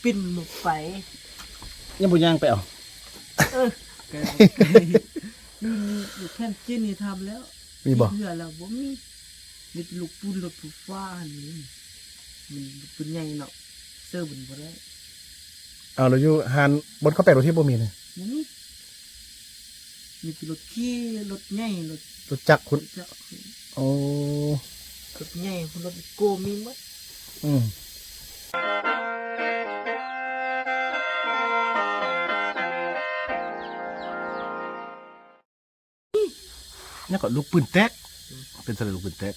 ປິ່ນບໍ່ໄປ ຍັງບໍ່ຍ່າງໄປເອົາ. ເອີ ໄກບໍ່ໄກ ຢູ່ນີ້ ຢູ່ແຄມຈີນນີ້ທຳແລ້ວ ມີບໍ່? ເທື່ອແລ້ວບໍ່ມີ ມີແຕ່ລູກປືນລົດໄຟຟ້າຫັ້ນນີ້ ມັນ ມັນໃຫຍ່ເນາະ ເຊີມັນບໍ່ໄດ້. ເອົາ ແລ້ວຢູ່ຮ້ານບ່ອນເຂົາແປງລົດຖີບບໍ່ມີນີ້? ບໍ່ມີ ມີແຕ່ລົດຂີ່ ລົດໃຫຍ່ ລົດ ລົດຈັກພຸ້ນ ລົດຈັກພຸ້ນ. ໂອ້ ລົດໃຫຍ່ ລົດອີໂກ້ມີໝົດ. ອືມ ຍັງກໍລູກປືນແຕກ. ອືມ ເປັນຈັ່ງໃດລູກປືນແຕກ?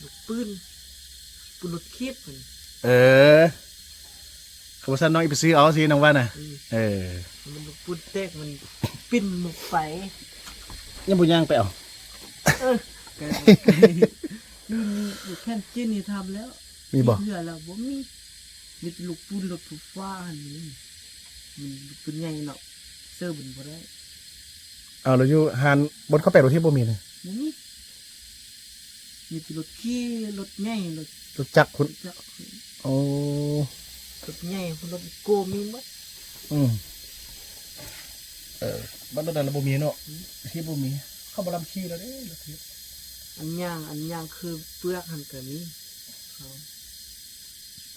ລູກປືນ ປືນລົດຖີບຫັ້ນ. ເອີ ຄັນບໍ່ຊັ້ນນ້ອງອີກໄປຊື້ເອົາຊິ ນ້ອງວ່ານະ. ອືມ ເອີ ມັນປືນແຕກ ມັນປິ່ນບໍ່ໄປ ຍັງບໍ່ຍ່າງໄປເອົາ. ເອີ ໄກບໍ່ໄກ ຢູ່ນີ້ ຢູ່ແຄມຈີນນີ້ທຳແລ້ວ ມີບໍ່? ເທື່ອແລ້ວບໍ່ມີ ມີແຕ່ລູກປືນລົດໄຟຟ້າຫັ້ນນີ້ ມັນ ມັນໃຫຍ່ເນາະ ເຊີມັນບໍ່ໄດ້. ເອົາ ແລ້ວຢູ່ຮ້ານບ່ອນເຂົາແປງລົດຖີບບໍ່ມີນີ້? ບໍ່ມີ ມີແຕ່ລົດຂີ່ ລົດໃຫຍ່ ລົດ ລົດຈັກພຸ້ນ ລົດຈັກພຸ້ນ. ໂອ້ ລົດໃຫຍ່ ລົດອີໂກ້ມີໝົດ. ອືມ ເອີ ບັດນັ້ນລະບໍ່ມີເນາະ. ອືມ ທີ່ບໍ່ມີ ເຂົາບໍ່ລຳຂີ່ແລ້ວເດ້ ລົດຖີບ ອັນຍ່າງ ອັນຍ່າງຄືເປືອກຫັ້ນກໍມີ. ເຂົາ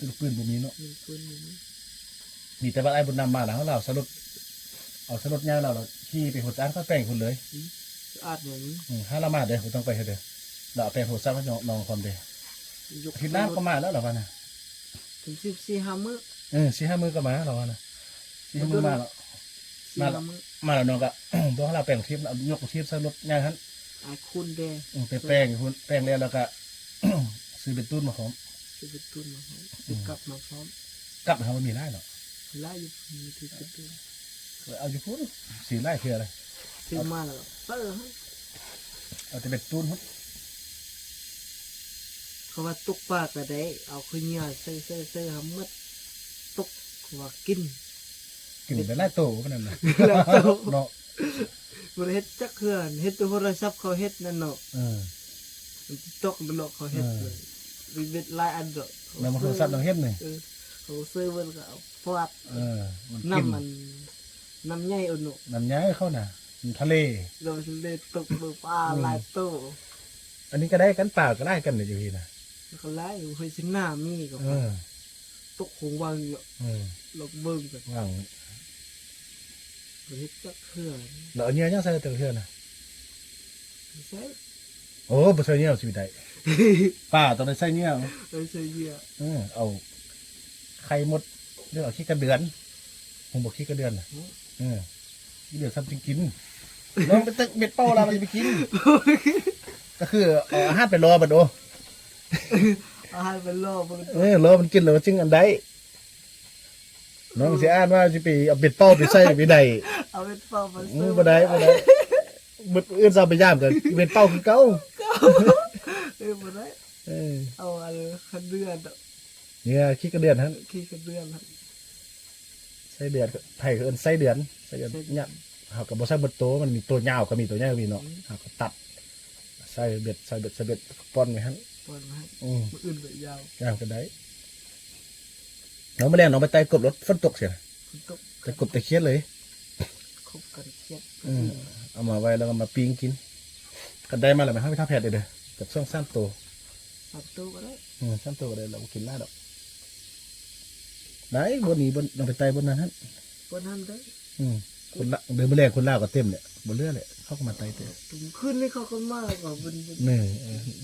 ລົດປືນບໍ່ມີເນາະ ລົດປືນບໍ່ມີ. ມີແຕ່ວ່າອ້າຍບຸນນຳມານະ ເຮົາລາວໃສ່ລົດ ເອົາໃສ່ລົດໃຫຍ່ລາວ ລາວຂີ່ໄປຫົວຈານເຂົາແປງພຸ້ນເລີຍ. ອືມ ອາດແມ່ນ. ອືມ ຖ້າລາວມາເດີ ບໍ່ຕ້ອງໄປເທື່ອເດີ ລາວເອົາແປງໂທລະສັບໃຫ້ນ້ອງ ນ້ອງຄອມເດ. ອາທິດໜ້າກໍມາແລ້ວລາວວ່ານະ ເປັນສິບສີ່ຫ້າມື້. ເອີ ສີ່ຫ້າມື້ກໍມາລາວວ່ານະ ສີ່ຫ້າມື້ມາແລ້ວ. ມາແລ້ວ ມາແລ້ວນ້ອງກໍບອກໃຫ້ລາວແປງເທບ ຍົກເທບໃສ່ລົດໃຫຍ່ຫັ້ນ ອາຍຄູນເດ. ອືມ ໄປແປງພຸ້ນ ແປງແລ້ວ ແລ້ວກໍຊື້ເບັນຕູນມາພ້ອມ ຊື້ເບັນຕູນມາພ້ອມ. ອືມ ກັບມາພ້ອມ ກັບເຮົາມີຫຼາຍເນາະ ຫຼາຍຢູ່ ມີທີ່ເປັນຕູນ ເອົາຢູ່ພຸ້ນ ຊື້ຫຼາຍເທື່ອເລີຍ ຊື້ມາແລ້ວເຕີ ເອົາແຕ່ເບັນຕູນພຸ້ນ. ເຂົາວ່າຕົກປາກໍໄດ້ ເອົາເຂົ້າເຫຍື່ອໃສ່ ໃສ່ ໃສ່ໃຫ້ໝົດ ຕົກ ເຂົາວ່າກິນ ກິນໄດ້ຫຼາຍໂຕປານນັ້ນນະ ຫຼາຍໂຕເນາະ. ບໍ່ໄດ້ເຮັດຈັກເທື່ອ ເຫັນແຕ່ໂທລະສັບເຂົາເຮັດນັ້ນເນາະ. ເອີ ມັນຕິກຕັອກນັ້ນເນາະ ເຂົາເຮັດ ເອີ ເລີຍ ມີເບັດຫຼາຍອັນເນາະ ນຳໂທລະສັບນຳເຮັດນີ້. ເອີ ເຂົາຊື້ເບິ່ງກໍເອົາຟາດ. ເອີ ມັນກິນ ນ້ຳມັນ ນ້ຳໃຫຍ່ໂອໂນ ນ້ຳໃຫຍ່ເຂົານະ ນ້ຳທະເລ ນ້ຳທະເລຕົກເບິ່ງປາ ອືມ ຫຼາຍໂຕ. ອັນນີ້ກໍໄດ້ກັນ ປາກໍຫຼາຍກັນຢູ່ພີ້ນະ ກໍຫຼາຍຢູ່ ຫ້ວຍຊິນາມີກໍ ເອີ ຕົກຂອງວັງເນາະ. ເອີ ລອງເບິ່ງກັນ ວັງ ບໍ່ເຮັດຈັກເທື່ອ ແລ້ວເອົາເຫຍື່ອຫຍັງໃສ່ແຕ່ລະເທື່ອນະ? ໃສ່ ໂອ້ ບໍ່ໃສ່ເຫຍື່ອຊິໄດ້ ປາຕ້ອງໄດ້ໃສ່ເຫຍື່ອ ຕ້ອງໃສ່ເຫຍື່ອ. ເອີ ເອົາໄຂ່ມົດ ຫຼືເອົາຂີ້ກະເດືອນ ຮູ້ບໍ່ຂີ້ກະເດືອນນະ? ອືມ ເອີ ຂີ້ກະເດືອນຊ້ຳຈຶ່ງກິນ ລອງໄປເຕັກເບັດເປົ້າລາວມັນຈະໄປກິນ ກໍຄືເອົາອາຫານໄປລໍມັນ. ໂອ້ ອາຫານໄປລໍມັນ ເອີ ລໍມັນກິນແລ້ວມັນຈຶ່ງອັນໃດ. ນ້ອງຊິອ່ານວ່າຊິໄປເອົາເບັດເປົ້າໄປໃສ່ໄປໄດ້ ເອົາເບັດເປົ້າໄປ ອືມ ໃສ່ ບໍ່ໄດ້ ບໍ່ໄດ້ ມື້ອື່ນເຊົ້າໄປຢາມກໍເບັດເປົ້າຄືເກົ່າ ເອີ ບໍ່ໄດ້. ເອີ ເອົາອັນຂີ້ກະເດືອນ ເຫຍື່ອຂີ້ກະເດືອນຫັ້ນ ຂີ້ກະເດືອນຫັ້ນ ໄສ້ເດືອນ ໄທເອີ້ນໄສ້ເດືອນ ໄສ້ເດືອນ ໄສ້ເດືອນ ຍາກ ເຮົາກໍບໍ່ໃສ່ໝົດໂຕ ມັນມີໂຕຍາວກໍມີ ໂຕຍາວກໍມີເນາະ. ອືມ ເຮົາກໍຕັດ ໃສ່ເບັດ ໃສ່ເບັດ ໃສ່ເບັດ ປ່ອນໄວ້ຫັ້ນ ປ່ອນໄວ້ ອືມ ມື້ອື່ນໄປຢາມ ຢາມກໍໄດ້. ນ້ອງ ມື້ແລງນ້ອງໄປໄຕ່ກົບລົດ ຝົນຕົກເສຍ ຝົນຕົກ ໄຕ່ກົບໄຕ່ຂຽດເລີຍ ກົບກັນຂຽດ. ອືມ ເອົາມາໄວ້ແລ້ວກໍມາປີ້ງກິນ ຄັນໄດ້ມາແລ້ວ ເຮົາໄປຖ້າແພດເດີ ຈັກສອງສາມໂຕ ສາມໂຕກໍໄດ້. ອືມ ສາມໂຕກໍໄດ້ ລາວບໍ່ກິນຫຼາຍດອກ ໄດ້. ບ່ອນນີ້ ບ່ອນ ນ້ອງໄປໄຕ່ບ່ອນນັ້ນຫັ້ນ ບ່ອນນັ້ນໄດ້. ອືມ ຄົນລາວ ເດີ ມື້ແລງຄົນລາວກໍເຕັມແຫຼະ ບໍ່ເຫຼືອແຫຼະ ເຂົາກໍມາໄຕ່ເຕັມ. ຄືນນີ້ເຂົາກໍມາກໍເພິ່ນ ເອີ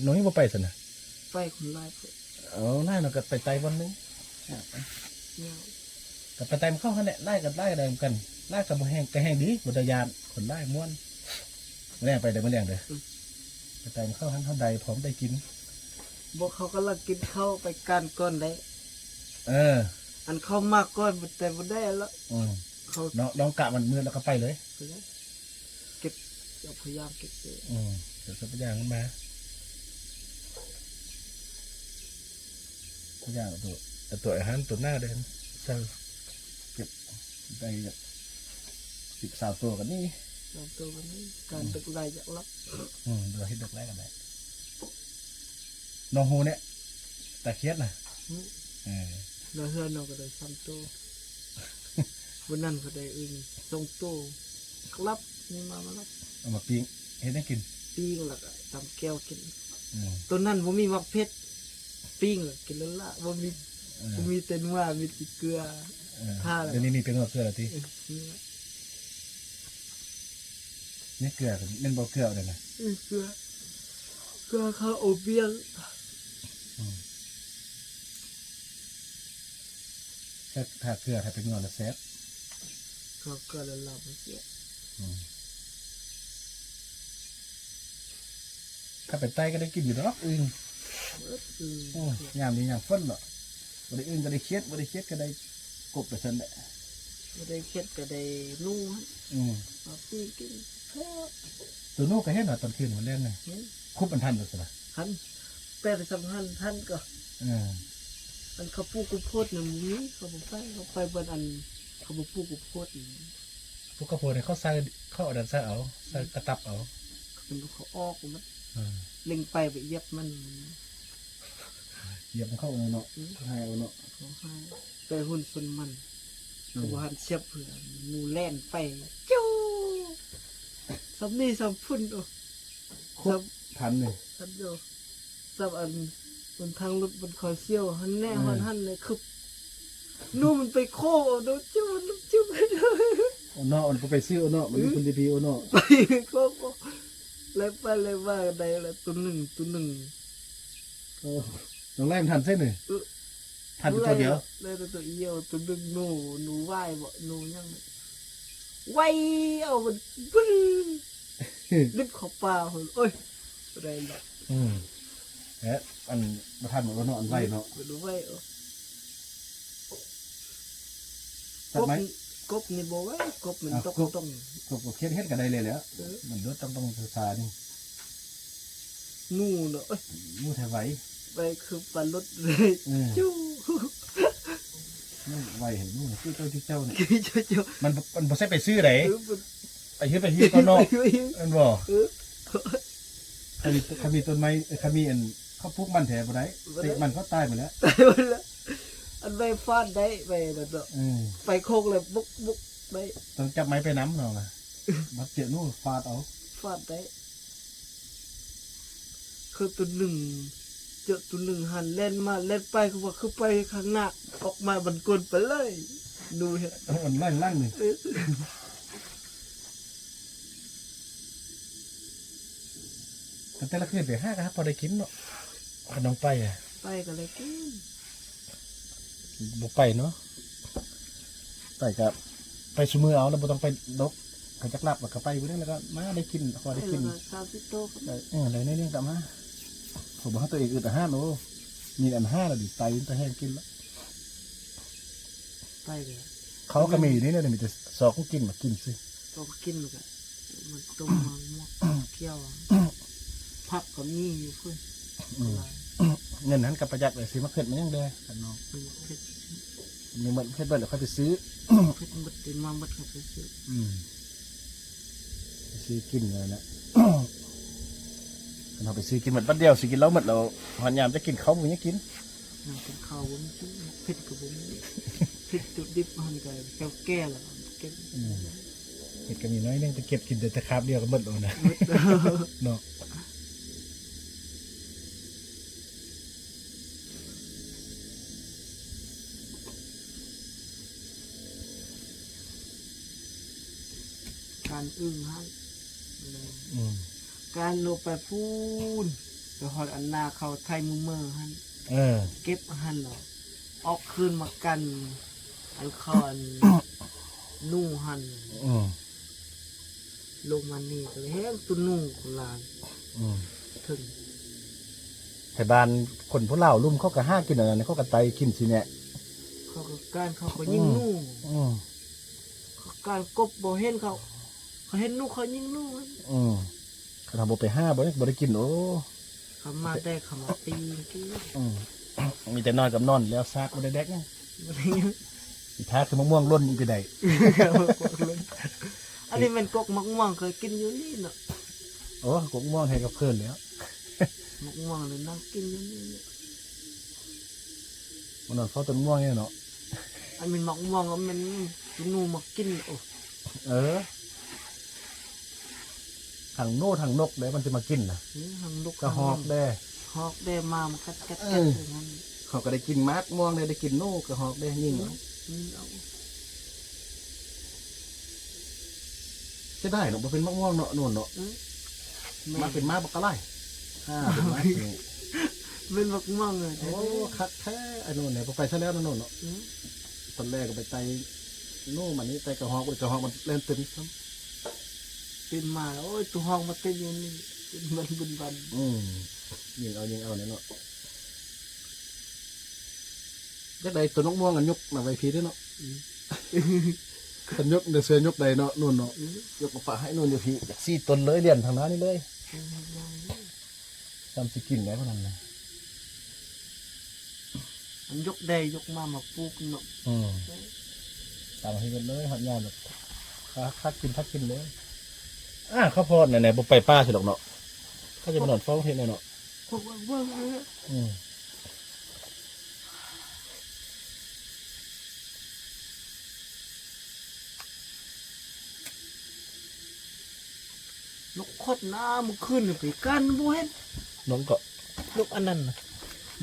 ນ້ອງຍັງບໍ່ໄປຊັ້ນນະ ໄປຄົນຫຼາຍພຸ້ນ. ເອີ ຫຼາຍເນາະ ກໍໄປໄຕ່ບ່ອນໜຶ່ງ ຍາວ ກໍໄປໄຕ່ນຳເຂົາຫັ້ນແຫຼະ ຫຼາຍກໍຫຼາຍໄດ້ນຳກັນ ຫຼາຍກໍບໍ່ແຮງ ກໍແຮງດີ ບໍ່ໄດ້ຢ້ານ ຄົນຫຼາຍມ່ວນ. ແລງໄປເດີ ມື້ແລງເດີ ອືມ ໄປໄຕ່ນຳເຂົາຫັ້ນ ເຮົາໄດ້ ພ້ອມໄດ້ກິນ. ບໍ່ ເຂົາກຳລັງກິນເຂົ້າ ໄປການກ່ອນໄດ້. ເອີ ອັນເຂົາມາກ່ອນ ແຕ່ບໍ່ໄດ້ລະ. ອືມ ເຂົາ ນ້ອງ ນ້ອງກະມັນມືດແລ້ວກໍໄປເລີຍ ໄປເລີຍ ເກັບ ເອົາພະຍາມເກັບເລີຍ. ອືມ ເອົາພະຍາມມັນມາ ພະຍາມເອົາຕົວ ເອົາຕົວອາຫານຕົວໜ້າເດີ ໃສ່ ເກັບໄດ້ສິບສາມຕົວກໍນີ້ ສາມຕົວກໍນີ້ ການ ອືມ ດອກໄດ້ຢາກລັບ. ອືມ ດອກເຮັດດອກໄດ້ກໍໄດ້. ນ້ອງຮູ້ແນະ ຕາຂຽດນະ ຮູ້ ເອີ ລະເຮືອນນ້ອງກໍໄດ້ສາມໂຕ ມື້ນັ້ນເຂົາໄດ້ອຶ່ງສອງໂຕ ລັບ ມີມາ ມາລັບ ເອົາມາປີ້ງເຮັດຫຍັງກິນ? ປີ້ງ ແລ້ວກໍຕຳແຈ່ວກິນ. ອືມ ໂຕນັ້ນບໍ່ມີໝາກເຜັດ ປີ້ງແລ້ວກິນແລ້ວລະ ບໍ່ມີ ເອີ ບໍ່ມີແຕ່ນົວ ມີແຕ່ເກືອ ເອີ ທາແລ້ວ ດຽວນີ້ມີແຕ່ນົວເກືອຕິ? ເອີ ນີ້ເກືອ ແມ່ນບໍ່ເກືອເດ້ນະ? ເອີ ເກືອ ເກືອເຂົ້າອົບວຽງ. ອືມ ຖ້າ ຖ້າເກືອ ຖ້າເປັນງວດລະແຊບ ເຂົ້າເກືອລະລາບແຊບ. ອືມ ຖ້າໄປໃຕ້ກໍໄດ້ກິນຢູ່ດອກອຶ່ງ ເບິດອຶ່ງ. ໂອ້ຍ ຍາມນີ້ຍາມຝົນເນາະ ບໍ່ໄດ້ອຶ່ງກໍໄດ້ເຂັດ ບໍ່ໄດ້ເຂັດກໍໄດ້ກົບໄປຊັ້ນແຫຼະ ບໍ່ໄດ້ເຂັດກໍໄດ້ໜູ. ອືມ ເອົາປີ້ງກິນ ໂຕໜູກໍເຫັນວ່າຕອນຄືນມື້ແລງນະ ເຫັນ ຄຸບມັນທັນບໍ່ຊັ້ນນະ? ທັນ ແປໄປສຳພັນທັນກໍ ເອີ ອັນເຂົາປູກເຂົ້າໂພດນະ ບໍ່ມີ ເຂົາບໍ່ໄປ ເຂົາໄປບ່ອນອັນ ເຂົາບໍ່ປູກເຂົ້າໂພດ. ປູກເຂົ້າໂພດນີ້ເຂົາໃສ່ ເຂົາເອົາອັນນັ້ນໃສ່ເອົາ ໃສ່ກະຕັບເອົາ ເຂົາເປັນ ເຂົາອອກໝົດ. ເອີ ເລັງໄປໄປຢຽບມັນ ຢຽບເຂົາເນາະ ອືມ ໃຫ້ເອົາເນາະ ເຂົາໃຫ້ ໄປຮຸ້ນຊົນມັນ ອືມ ເຂົາບໍ່ທັນຊຽບເທື່ອ ໜູແລ່ນໄປ ຈຸ້ວ ສ່ຳນີ້ສ່ຳພຸ້ນ. ໂອ້ ຄົບທັນນີ້ ທັນຢູ່. ສຳອັນ ມັນທາງລົດມັນຄອຍສ່ຽວ ຫັ້ນແນ່ ເອີ ຮອດຫັ້ນແຫຼະ ຄຶບ ໜູມັນໄປໂຄເອົາໂດດ ຈຸ້ວ ຈຸ້ວ ໂອເນາະ ມັນບໍ່ໄປຊື້ໂອເນາະ ມັນມີ ອືມ ຄົນດີໆ ໂອເນາະ ໄປໂຄ ໄລ່ໄປໄລ່ມາໄດ້ລະໂຕໜຶ່ງ ໂຕໜຶ່ງ. ໂອ້ ນ້ອງໄລ່ມັນທັນໃຊ່ນີ້? ເອີ ທັນຢູ່ໂຕດຽວ ໄດ້ແຕ່ໂຕດຽວ ໂຕໜຶ່ງ ໜູ ໜູວາຍບໍ ໜູຫຍັງ ໄວເອົາມັນບຶ້ນ ລິບເຂົ້າປ່າພຸ້ນ. ໂອ້ຍ ບໍ່ໄດ້ດອກ. ອືມ ແລະ ອັນບໍ່ທັນເນາະ ອັນໄວເນາະ ມັນໄວ. ເອີ ກົບ ກົບນີ້ບໍ່ໄວ ກົບມັນ ອ່າ ຕົກ ກົບ ຕ້ອງ ກົບ ກົບເຮັດ ເຮັດກໍໄດ້ເລີຍແຫຼະ. ເອີ ມັນໂດດ ຕ້ອງ ຕ້ອງສຶກສານີ້. ໜູເນາະ ເອີຍ ໜູແທ້ໄວ ໄວຄືປາລົດເລີຍ. ເອີ ຈຸ້ວ ມັນໄວໃຫ້ໜູ ຄືເຈົ້າ ຄືເຈົ້ານີ້ ຄືເຈົ້າ ເຈົ້າ ມັນ ມັນບໍ່ໃຊ່ໄປຊື້ໃດ. ເອີ ມັນ ໄປເຮັດ ໄປເຮັດກ່ອນເນາະ ແມ່ນບໍ່? ເອີ ຄັນມີ ຄັນມີຕົ້ນໄມ້ ເອີ ຄັນມີອັນ ເຂົາປູກມັນແທ້ບໍ່ໄດ້ ບໍ່ໄດ້ ເຕະມັນເຂົາຕາຍໝົດແລ້ວ ຕາຍໝົດແລ້ວ. ອັນໄວຟາດໄດ້ ໄວນັ້ນເນາະ ເອີ ໄປໂຄກແລ້ວບຸກໆ ໄດ້ ຕ້ອງຈັບໄມ້ໄປນຳເນາະ ບາດເຈອໜູຟາດເອົາ ຟາດໄດ້. ຄືໂຕໜຶ່ງ ເຈາະໂຕໜຶ່ງຫັ້ນແລ່ນມາແລ່ນໄປ ຄືວ່າຄືໄປຂ້າງໜ້າ ອອກມາບັນກົນໄປເລີຍ ໜູເຮັດ ເອີ ມັນໄລ່ຫຼັງນີ້. ເອີ ແຕ່ລະຄືນໄປຫາກໍຫາພໍໄດ້ກິນເນາະ ຄັນນ້ອງໄປອະ ໄປກໍໄດ້ກິນ. ບໍ່ໄປເນາະ ໄປກໍໄປຊຸມື້ເອົາ ແລ້ວບໍ່ຕ້ອງໄປດົກ ເຂົາຈັກລັບ ແລ້ວກໍໄປຜູ້ໃດ ແລ້ວກໍມາໄດ້ກິນ ພໍໄດ້ກິນ ໄປແລ້ວກໍສາມສິບໂຕກໍໄດ້ ເອີ ໄດ້ໜ້ອຍໜຶ່ງກໍມາ. ເຂົາບໍ່ໃຫ້ຕົວເອງອຶດອາຫານ. ໂອ້ ມີອັນຫາແລ້ວດີໃຈ ຕາແຮງກິນແລ້ວ ໄປເລີຍ. ເຂົາກໍມີນີ້ນະ ມີແຕ່ຊອກກິນ ມາກິນຊື່ ຊອກກິນ ມັນກໍ ມັນຕົ້ມໝາກມ່ວງ ກ່ຽວ ຜັກກໍມີຢູ່ພຸ້ນ. ອືມ ເງິນຫັ້ນກໍປະຢັດໄວ້ ຊື້ໝາກເຜັດມາຫຍັງແດ່ ຄັນນ້ອງ ຊື້ໝາກເຜັດ ມີໝົດ ເຜັດເບິດແລ້ວຄ່ອຍໄປຊື້ ເຜັດໝົດ ຕື່ນມາໝົດຄ່ອຍໄປຊື້. ອືມ ໄປຊື້ກິນນັ້ນແຫຼະ ຄັນເຮົາໄປຊື້ກິນໝົດບັດດຽວ ຊື້ກິນເຫຼົ້າໝົດແລ້ວ ຮອດຍາມຈະກິນເຂົ້າບໍ່ມີຫຍັງກິນ. ຍັງກິນເຂົ້າບໍ່ມີກິນ ເຜັດກໍບໍ່ມີ ເຜັດຈຸດິບຫັ້ນກໍແກ່ແລ້ວເກັບ. ອືມ ເຫັດກໍມີໜ້ອຍໜຶ່ງ ໄປເກັບກິນແຕ່ຄາບດຽວກໍໝົດແລ້ວນະ ໝົດເນາະ. ການອຶ່ງຫັ້ນ ອືມ ການລົງໄປພຸ້ນ ໄປຮອດອັນນາເຂົາໄຖມືເມີຫັ້ນ ເອີ ເກັບຫັ້ນເນາະ ອອກຄືນມາກັນ ອັນເຂົາອັນ ໜູຫັ້ນ. ອືມ ລົງມານີ້ກໍແຮງຕຸນໜູຫຼາຍ. ອືມ ເຖິງໄທບ້ານຄົນຜູ້ລາວລຸ່ມ ເຂົາກໍຫາກິນອັນນັ້ນ ເຂົາກໍໄຕ່ກິນຊີ້ແນະ ເຂົາກໍການ ເຂົາກໍຍິງໜູ. ອືມ ເຂົາການກົບບໍ່ເຫັນເຂົາ ເຂົາເຫັນໜູເຂົາຍິງໜູ. ອືມ ຄັນເຮົາບໍ່ໄປຫາ ບໍ່ໄດ້ ບໍ່ໄດ້ກິນ. ໂອ້ ເຂົາມາແຕ່ເຂົາມາປີກີ້. ອືມ ມີແຕ່ນອນກັບນອນ ແລ້ວຊາກ ບໍ່ໄດ້ແດກຫຍັງ ບໍ່ໄດ້ຫຍັງ. ອີທ່າຄືໝາກມ່ວງຫຼົ່ນອີກໄປໄດ້. ອັນນີ້ແມ່ນກົກໝາກມ່ວງ ເຄີຍກິນຢູ່ນີ້ເນາະ. ໂອ້ ກົກມ່ວງໃຫ້ກັບເພິ່ນແລ້ວ ໝາກມ່ວງນີ້ນັ່ງກິນຢູ່ນີ້ ມານອນເຝົ້າຕົ້ນມ່ວງນີ້ເນາະ. ອັນແມ່ນໝາກມ່ວງ ອັນແມ່ນໜູມັກກິນ. ໂອ້ ເອີ ທັງໜູທັງນົກເດ້ ມັນຊິມາກິນນະ. ນີ້ທັງນົກ ກະຮອກເດ້ ຮອກເດ້ ມາ ມາກັດໆ ເອີ ກັດຢູ່ນັ້ນ. ເຂົາກໍໄດ້ກິນໝາກມ່ວງເດ້ ໄດ້ກິນໜູ ກະຮອກເດ້ ຍິງເອົາ ຍິງເອົາ. ເສຍດາຍເນາະ ບໍ່ເປັນໝາກມ່ວງເນາະ ໂນ່ນເນາະ. ເອີ ແມ່ນ ມາເປັນໝາກບັກກະຫຼາຍ. ອ່າ ເປັນໝາກ ເປັນໝາກມ່ວງເລີຍ. ໂອ້ ຄັກແທ້ ໄອ້ໂນ່ນນີ້ ບໍ່ໄປຊະແລ້ວເນາະ ໂນ່ນເນາະ. ອື ຕອນແລກກໍໄປໄຕ່ໜູ ມານີ້ໄຕ່ກະຮອກ ໂອ້ຍ ກະຮອກມັນແລ່ນເຕັມຊ້ຳ ເຕັມມາ. ໂອ້ຍ ໂຕຮອກມາເຕັມຢູ່ນີ້ ເປັນບັນໆ. ອື ຍິງເອົາ ຍິງເອົາແຫຼະເນາະ. ຢາກໄດ້ຕົ້ນໝາກມ່ວງ ອັນຍົກນະໄວ້ພີ້ເດ້ເນາະ. ອື ຄັນຍົກໄດ້ເສືອຍົກໄດ້ເນາະ ໂນ່ນເນາະ. ອື ຍົກມາຝາກໃຫ້ໂນ່ນຢູ່ພີ້ ຈັກສີ່ຕົ້ນເລີຍ ລຽນທາງໜ້ານີ້ເລີຍ. ອື ສ່ຳຊິກິນໄດ້ປານນັ້ນນະ. ອັນຍົກໄດ້ຍົກມາ ມາປູກເນາະ. ອື ຕາມໃຫ້ເບິດເລີຍ ຮອດຍາມແລ້ວ ຄັກ ຄັກກິນ ຄັກກິນເລີຍ. ອາ ຂ້າວໂພດແນ່ໆ ບໍ່ໄປປ່າຊິດອກເນາະ ຂ້າຈະມານອນເຝົ້າເຮັດແນ່ເນາະ. ພວກເບິ່ງເບິ່ງເອີ ອື ນົກຂອດນະ ມື້ຄືນນີ້ໄປກັນບໍ່ເຫັນ. ນົກກໍ ນົກອັນນັ້ນນະ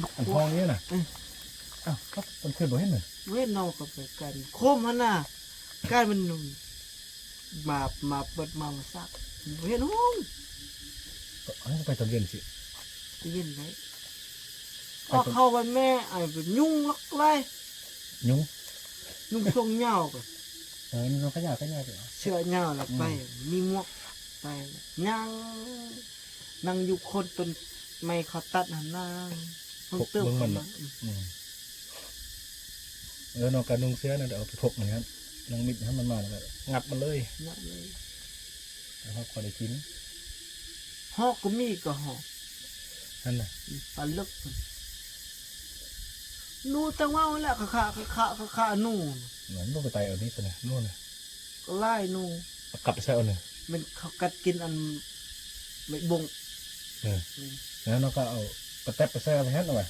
ນົກ ອັນຫ້ອງນີ້ນະ. ເອີ ອ້າວ ກໍກາງຄືນບໍ່ເຫັນນະ ບໍ່ເຫັນເນາະ. ກໍໄປກັນໂຄມຫັ້ນນະ ກາຍມັນ ມາ ມາເປີດມາ ມາຊັກ ບໍ່ເຫັນຫ້ອງ. ເອົາ ໄປຕອນເຢັນຊິ ຕອນເຢັນໄດ້. ໄປ ອອກເຂົ້າບ້ານແມ່ ໄອ້ເປັນຍຸງຫຼັກຫຼາຍ ຍຸງ ນຸ່ງຊົງຍາວໄປ. ເອີ ນຸ່ງຊົງຂະຍາວ ຂະຍາວ ເສື້ອຍາວແລ້ວໄປ ອືມ ມີໝວກໄປ ຍ່າງ ນັ່ງຢູ່ໂຄນຕົ້ນໄມ້ເຂົາຕັດຫັ້ນນະ ເພິ່ນເຕີບເຂົ້າມາ. ອືມ ເອີ ນ້ອງກະນຸ່ງເສື້ອນັ້ນ ເອົາໄປພົກມັນຫັ້ນ ນັ່ງມິດໃຫ້ມັນມາ ແລ້ວກໍງັບມັນເລີຍ ງັບເລີຍ. ແລ້ວເຮົາກໍໄດ້ກິນ ຮອກກໍມີ ກໍຮອກຫັ້ນນະ ອືມ ປາເລິກ ໜູ ຈັ່ງເວົ້າແຫຼະ ຄະຄະ ຄະຄະ ຄະຄະ ໜູ. ມັນບໍ່ໄປໄຕ່ເອົານີ້ຊະນະ ໜູນະ. ກໍຫຼາຍໜູ ກັບໃສ່ເອົານີ້ ແມ່ນເຂົາກັດກິນອັນໄມ້ບົ້ງ. ເອີ ອືມ ແລ້ວເຮົາກໍເອົາກະແຕັບໄປໃສ່ເອົາໄວ້ຫັ້ນເອົາໄວ້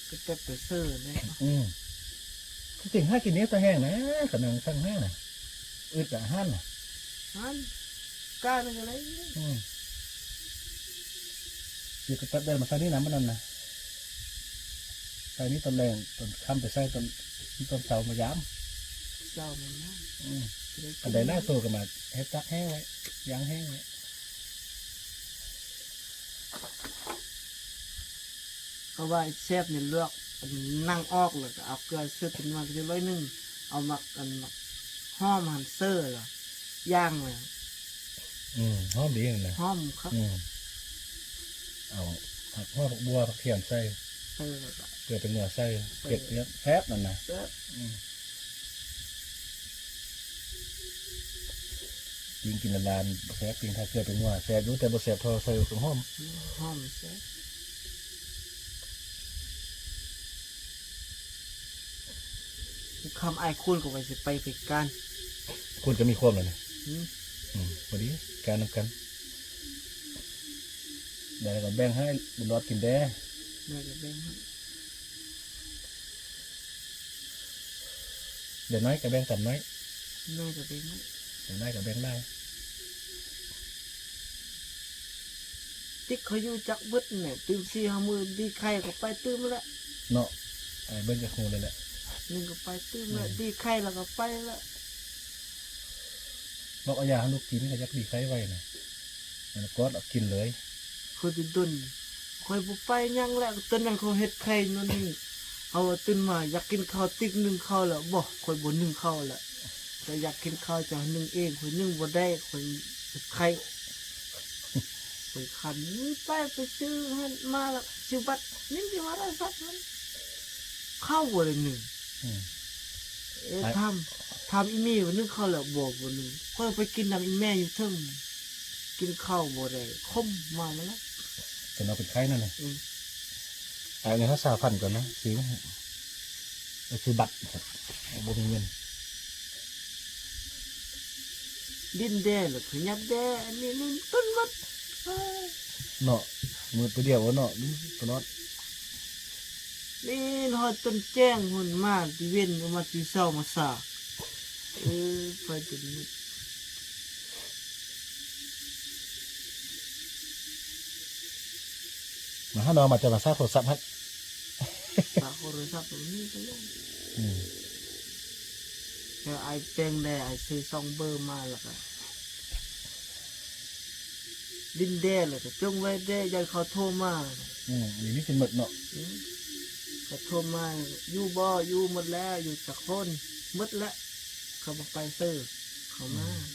ກະແຕັບໄປເສີເດ້. ອືມ ທີ່ຈິງຫາກິນນີ້ຕາແຮງນະ ກະນັ່ງສັ່ງຫານະ ອຶດອາຫານນະ ຫັ້ນ ການນັ້ນກໍໄດ້. ອືມ ຊິກະແຕັບໄດ້ມາໃສ່ນີ້ນະ ມື້ນັ້ນນະ ໃສ່ນີ້ຕອນແລງ ຕອນຄ່ຳໄປໃສ່ຕອນ ຕອນເຊົ້າມາຢາມ ເຊົ້າມາຢາມ. ອືມ ອັນໃດຫຼາຍໂຕກໍມາເຮັດຕາກແຫ້ງໄວ້ ຢ່າງແຫ້ງໄວ້. ເພາະວ່າແຊບນີ້ລວກໜັງອອກ ແລ້ວກໍເອົາເກືອເສີດຂຶ້ນມາຈັກໜ້ອຍໜຶ່ງ ເອົາໝາກ ອັນໝາກຫອມຫັ້ນເສີແລ້ວ ຢ່າງແລ້ວ. ອືມ ຫອມດີຫັ້ນນະ ຫອມຄັກ. ອືມ ເອົາຜັກຫົວ ຜັກບົວ ຜັກທຽມໃສ່ ເອີ ເກືອແປງນົວໃສ່ ເຜັດເນາະ ແຊບນັ້ນນະ ແຊບ. ອືມ ປີ້ງກິນລະລານ ບໍ່ແຊບ ປີ້ງຖ້າເກືອແປງນົວແຊບຢູ່ ແຕ່ບໍ່ແຊບເທົ່າໃສ່ເຄື່ອງຫອມ ຫອມແຊບ. ຄ່ຳອ້າຍຄູນກໍວ່າຊິໄປ ໄປການ ຄູນກໍມີຄວາມແລ້ວນີ້. ອືມ ອືມ ພໍດີການນຳກັນ ໄດ້ກໍແບ່ງໃຫ້ບຸນລອດກິນແດ່ ໄດ້ກໍແບ່ງໃຫ້ ໄດ້ໜ້ອຍກໍແບ່ງຕາມໜ້ອຍ ໄດ້ໜ້ອຍກໍແບ່ງໜ້ອຍ ໄດ້ຫຼາຍກໍແບ່ງຫຼາຍ. ຕິກເຂົາຢູ່ຈັກເບິດແຫຼະ ຕື່ມສີ່ຫ້າມື້ດີໄຂ່ກໍໄປຕື່ມແລ້ວເນາະ. ໄອ້ເບິ່ງກໍຮູ້ແລ້ວແຫຼະ ໜຶ່ງກໍໄປຕື່ມແລ້ວ ອືມ ດີໄຂ່ແລ້ວກໍໄປແລ້ວ. ບອກເອົາຢາໃຫ້ລູກກິນກໍຢາກດີໄຂ່ໄວນະ ມັນກອດເອົາກິນເລີຍ. ເຂົາຈະດົນ ຂ້ອຍບໍ່ໄປຫຍັງແລ້ວ ຕອນນັ້ນເຂົາເຮັດໄຂ່ໂນ່ນນີ້ ເຮົາຕື່ນມາຢາກກິນເຂົ້າ ຕິກໜຶ້ງເຂົ້າແລ້ວ ບໍ່ ຂ້ອຍບໍ່ໜຶ້ງເຂົ້າແລ້ວ ຂ້ອຍຢາກກິນເຂົ້າ ເຈົ້າໜຶ້ງເອງ ຂ້ອຍໜຶ້ງບໍ່ໄດ້ ຂ້ອຍເຮັດໄຂ່ ຂ້ອຍຄັນ. ໄປ ໄປຊື້ຫັ້ນມາແລ້ວ ຊື້ບັດ ນີ້ຊິວ່າໄດ້ສັດມັນ ເຂົ້າບໍ່ໄດ້ໜຶ້ງ. ອືມ ເອີ ຖາມ ຖາມອີ່ແມ່ວ່າໜຶ້ງເຂົ້າແລ້ວບໍ່ ບໍ່ໜຶ້ງ ຂ້ອຍໄປກິນນຳອີ່ແມ່ຢູ່ເທິງ ກິນເຂົ້າບໍ່ໄດ້ ຂົມມາແລ້ວ ຈົນເອົາເປັນໄຂ້ນັ້ນນະ. ອືມ ເອົາເງິນເຮົາຊາວພັນກ່ອນນະ ຊື້ ໄປຊື້ບັດ ບໍ່ມີເງິນ ດິນແດ່ແລ້ວຂະຫຍັບແດ່ ອັນນີ້ນີ້ຕົ້ນໝົດເນາະ ມືດຕົວດຽວເນາະ ຕະຫຼອດ. ນີ້ຮອດຈົນແຈ້ງພຸ້ນ ມາຕິເວັນ ມາຕິເຊົ້າມາຊາ ເອີ ໄຟຈົນມືດ. ມາຫາເນາະ ມາຈະມາຊາໂທລະສັບຫັ້ນ ຊາໂທລະສັບມັນມີໄປແລ້ວ. ອືມ ແລ້ວອ້າຍແຈ້ງແດ່ ອ້າຍຊື້ສອງເບີມາ ແລ້ວກະຫຼິ້ນແດ່ ແລ້ວກະຈົ່ງໄວ້ແດ່ ຢ້ານເຂົາໂທມາ. ອືມ ອັນນີ້ມີຊິໝົດເນາະ. ອືມ ເຂົາໂທມາ ຢູ່ບໍ່? ຢູ່ໝົດແລ້ວ. ຢູ່ຈັກຄົນ? ໝົດແລ້ວ. ເຂົາບໍ່ໄປເຊີ ເຂົາມາ. ອືມ